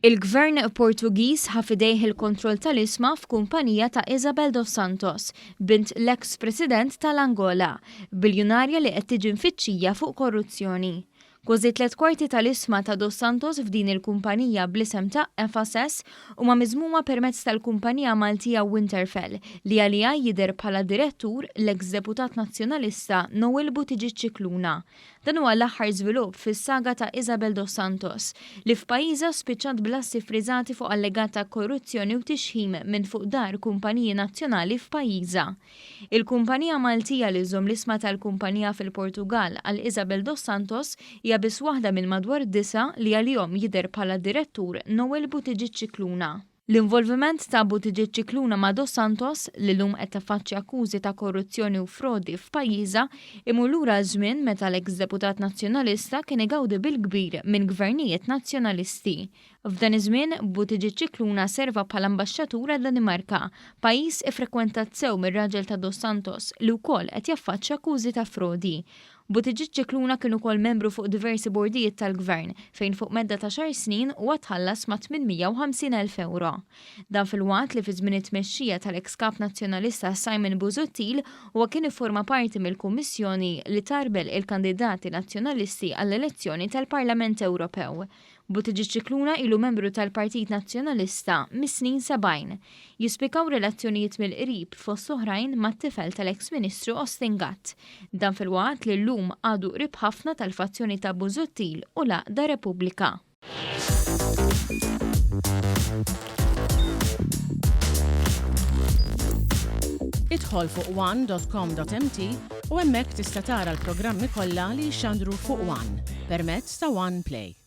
Il-Gvern Portugiż ħa f'idejh il-kontroll tal-ishma f'kumpanija ta' Isabel dos Santos, bint l-eks President tal-Angola, biljunarja li qed tiġi mfittxija fuq korruzzjoni. Kważi tlett kwarti tal-ishma ta' dos Santos f'din il-kumpanija bl-isem ta' Efases huma miżmuma permezz tal-kumpanija Maltija Winterfell li għaliha jidher bħala direttur l-eks deputat Nazzjonalista Noel Buttigieg Scicluna. Dan huwa l-aħħar żvilupp fis-saga ta' Isabel dos Santos, li f'pajjiżha spiċċat bl-assi ffriżati fuq allegata korruzzjoni u tixħim minn fuq dar kumpaniji nazzjonali f'pajjiżha. Il-kumpanija Maltija li żżomm l-isma tal-kumpanija fil-Portugall għal Isabel dos Santos hija biss waħda minn madwar disgħa li għalihom jidher bħala direttur Noel Buttigieg Scicluna. L-involviment ta' Buttigieg Scicluna ma' Dos Santos, li llum qed taffaċċja akkużi ta' korruzzjoni u frodi f'pajjiżha, imur lura għaż-żmien meta l-eks deputat Nazzjonalista kien igawdi bil-kbir minn gvernijiet Nazzjonalisti. F'dan iż-żmien, Buttigieg Scicluna serva bħala ambaxxatur għad-Danimarka, pajjiż iffrekwentat sew mir-raġel ta' Dos Santos li wkoll qed jaffaċċja akkużi ta' frodi. Buttigieg Scicluna kien ukoll membru fuq diversi bordijiet tal-Gvern, fejn fuq medda ta' xahar snin huwa tħallas mat-850,000 ewro. Dan filwaqt li fi żmien it-tmexxija tal-eks Kap Nazzjonalista Simon Busuttil huwa kien ifforma parti mill-Kummissjoni li tgħarbel il-kandidati Nazzjonalisti għall-elezzjoni tal-Parlament Ewropew. Buttigieg Scicluna ilu membru tal-Partit Nazzjonalista mis-snin 70. Jispikkaw relazzjonijiet mill-qrib, fost oħrajn, mat-tifel tal-eks Ministru Austin Gatt. Dan filwaqt li llum għadu qrib ħafna tal-fazzjoni ta' Busuttil u l-għaqda Repubblika. Idħol fuq one.com.mt u hemmhekk tista' tara l-programmi kollha li jixxandru fuq One permezz ta' One Play.